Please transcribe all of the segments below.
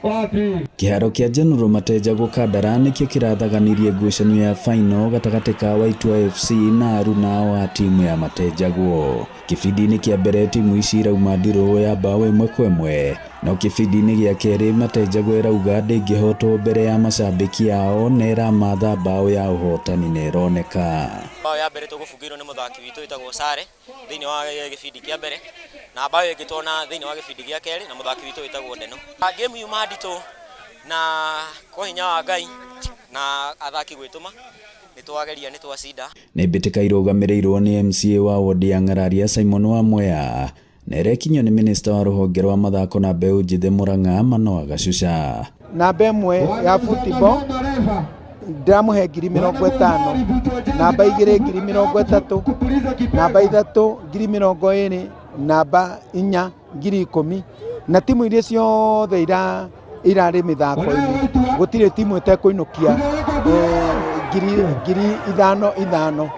Kĩharo kĩa General Mateja Gũkandara nĩkĩo kĩrathaganirie ngucanio ya final gatagatĩ ka Waitua FC na aruna ao a timu ya Matejagwo. Kĩbindi-inĩ kĩa mbere timu ici irauma ndirũ ya mbaũ 1-1, no kĩbindi-inĩ gĩa kerĩ Matejagwo ĩrauga ndĩngĩhotwo mbere ya macambĩki ao na ĩramatha mbaũ ya ũhotani na ĩroneka. Mbaũ ya mbere tũgũbungĩirwo nĩ mũthaki witũ wĩtagwo Sare thĩinĩ wa gĩbindi kĩa mbere, na mbaũ ĩngĩ tuona thĩinĩ wa gĩbindi gĩa kerĩ na mũthaki witũ wĩtagwo Ndeno. Game yuma nditũ na kwa hinya wa Ngai na athaki gwĩtũma nĩ twageria nĩ twacinda. Nĩ mbĩtĩka irũgamĩrĩirwo nĩ MCA wa wodi ya Ng'araria Simon Wamwea na ĩrekinyio nĩ minista wa rũhonge rwa mathako na mbeũ njĩthĩ Murang'a Manoah Gacuca. Namba 1 ya football ndĩramũhe 50,000, namba 2 30,000, namba 3 20,000, namba 4 10,000, na timu iria ciothe irarĩ mĩthako-inĩ gũtirĩ timu ĩtekũinũkia 5,000 5,000.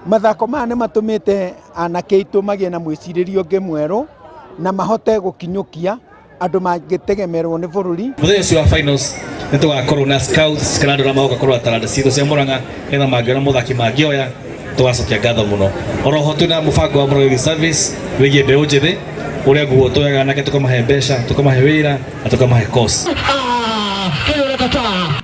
Mathako maya nĩ matũmĩte anake aitũ magĩe na mwĩcirĩrie ũngĩ mwerũ na mahote gũkinyũkia andũ mangĩtegemerwo nĩ bũrũri. Mũthenya ũcio wa finals nĩ tũgakorwo na scouts kana andũ arĩa magoka kũrora taranda citũ cia Murang'a nĩgetha mangĩona mũthaki mangĩoya tũgacokia ngatho mũno. Oroho twĩna mũbango wa Murang'a Youth Service wĩgiĩ mbeũ njĩthĩ ũrĩa nguo tuoyaga anake tũkamahe mbeca, tũkamahe wĩra na tũkamahe course.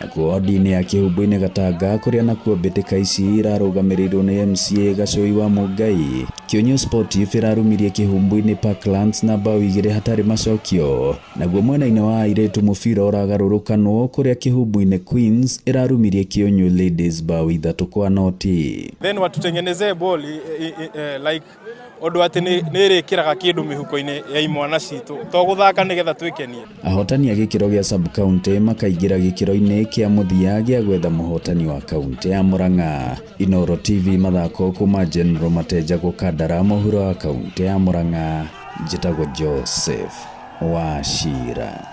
Nakuo wodi-inĩ ya Kĩhumbu-inĩ Gatanga kũrĩa nakuo mbĩtĩka ici irarũgamĩrĩirwo nĩ MCA Gacũi wa Mũngai, Kĩũnyũ Sportive ĩrarumirie Kĩhumbu-inĩ Parklands na mbaũ 2 hatarĩ macokio. Naguo mwena-inĩ wa airĩtu mũbira ũragarũrũkanwo kũrĩa Kĩhumbu-inĩ Queens ĩrarumirie Kĩũnyũ Ladies mbaũ 3-0. Then watutengenezee ball like ũndũ atĩ nĩ ĩrĩkĩraga kĩndũ mĩhuko-inĩ ya imwana citũ to gũthaka nĩgetha twĩkenie. Ahotani a gĩkĩro gĩa sub-county makaingĩra gĩkĩro-inĩ kĩa mũthia gĩa gwetha mũhotani wa kaunti ya Murang'a. Inooro TV mathako kuma General Mateja Gũkandara mũhuro wa kaunti ya Murang'a, njĩtagwo Joseph Wachira.